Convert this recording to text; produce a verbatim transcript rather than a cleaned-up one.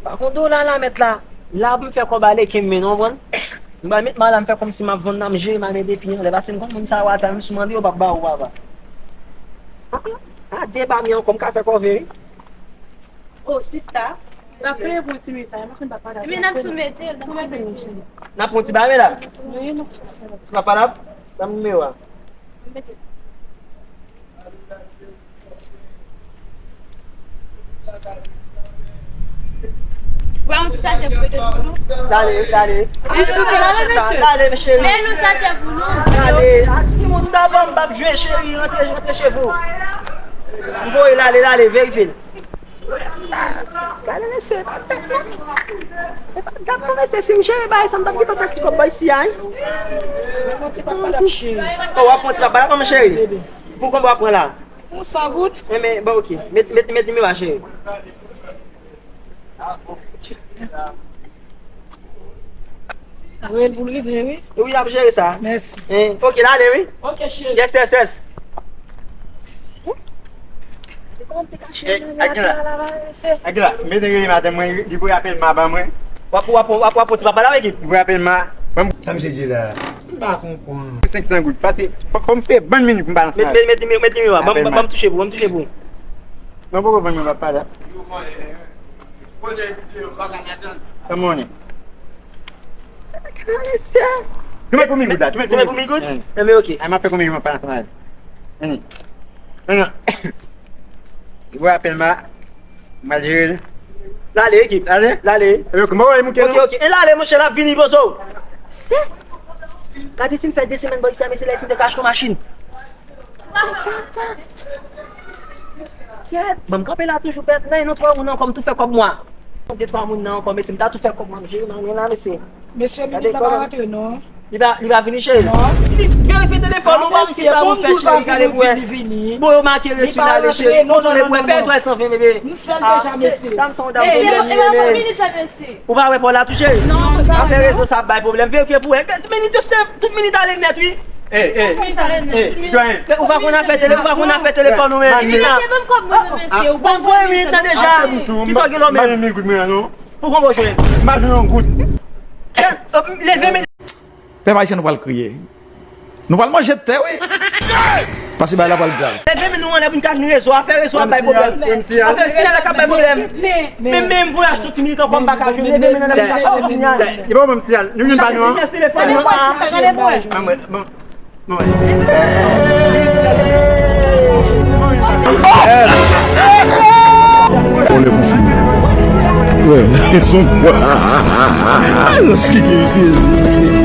Pa konn dola la, mèt la. La pou m fè kòb ale kenbe, non, konprann? M pral met mal la, m fè kòmsi m ap vann nan, m jere mal, men depi anlè, paske m konn moun sa yo atè, menm si w mande yo p ap ba ou, papa. A, a, a, de ba mi ankò, m ka fè kòve, wi. Oh, sista. N ap peye pou ti mita, mwen pa pale. Men n ap tou mete l, n ap tou mete l. N ap pran ti bare la. Wi, non. Ti papa la, ban m nimewo a. Pran yon ti sachè pou mete pou nou. Dale, dale. Dale, mesye. Men nou sachè pou nou. Dale, a timoun davan m p ap jwe, cheri, rantre, rantre chez vous. M voye l ale, dale, verifye l. Gade mesye, pa dat non. E pa dat non mesye, si m jere bagay sa, m t ap gentan fè ti kòb bò isi a, wi. Oh, w ap pran ti papa la, kòman cheri? Pou konbyen w ap pran la? Pou san goud. Enben, bon, ok. Met, met, met nimewo a, cheri. Rele pou l rive, wi. Wi, y ap jere sa. Mèsi. Hein, ok, l ale, wi. Ok, cheri. Yes, yes, yes. Eh, Aguila. Aguila, m te rele madanm mwen, li voye apèl m a ban mwen. W ap, w ap, w ap, w ap pran ti papa la, ekip. Li voye apèl m a ban m. Sa misye di la? M pa konprann. Senk san goud. Pase, fò, fò m fè bann minit pou m balanse. Met, met, met, met nimewo a. Ban m, ban m touche pou, ban m touche pou. Non, poko vann mwen papa la. Sa mwen. Kòman pou mil goud la? Tou mèt pou mil goud? Enben, ok. Ay, m ap fè konbyen mwen pa nan travay. Vini. Non, non. Li voye apèl m a. M al jere l. Lale, ekip. Lale? Lale. Ebyen, kòman w mouke non? Ok, ok. E lale, monchè, l ap vini, bozo. Se. Gade si m fè de semèn bò isi a, mesye, lè si m te ka achte yon machin. Kèt, ban m kanpe la toujou, pèt. Nan, non, twa moun ankò, m tou fè kòb mwa. De twa moun nan ankò, mesye, m ta tou fè kòb mwa, m jere nan men la, mesye. Mesye, minit la pa rantre, non. Li pa, li pa vini, cheri. Non. Li verifye telefòn ou, ban m kisa pou fè, cheri, gade pou wè. Bon, yo make resu la, ale, cheri. Kontwole pou wè, fè etwal san ven, bebe. M fè l deja, mesye. Dam sa yon dam pwoblèm li ye, men. Ou pa wè pa w la tou, cheri? Non, mwen pa wè. Afè rezo sa ap bay pwoblèm. Verifye pou wè. Tout minit, tout minit ale nèt, wi. Ey, ey, ey, sitwayen. Ou pa konn afè tele, ou pa konn afè telefòn ou menm. Kisa? Se menm kòb mwen, mesye, ou pa voye minit la deja. Kisa w gen lò menm? Mil goud mwen an, non. Pou konbyen w jwenn? M pa jwenn yon goud. Leve men. Pèp ayisyen, nou pral kriye. Nou pral manje tè, wi. Paske bagay la pral grav. Leve men nou anlè pou n ka jwenn rezo a, fè rezo a bay pwoblèm. Afè siyal la k ap bay pwoblèm. Men, men, men, voyaj tout ti minit ankò, m pa ka jwenn. Leve men anlè pou n ka chache siyal. Li bon, bon, siyal. Nou jwenn pa nou an. Chache siyal telefòn nan an. Bon, bon. On lè pou fini. Wè, son. Lòske gen isi.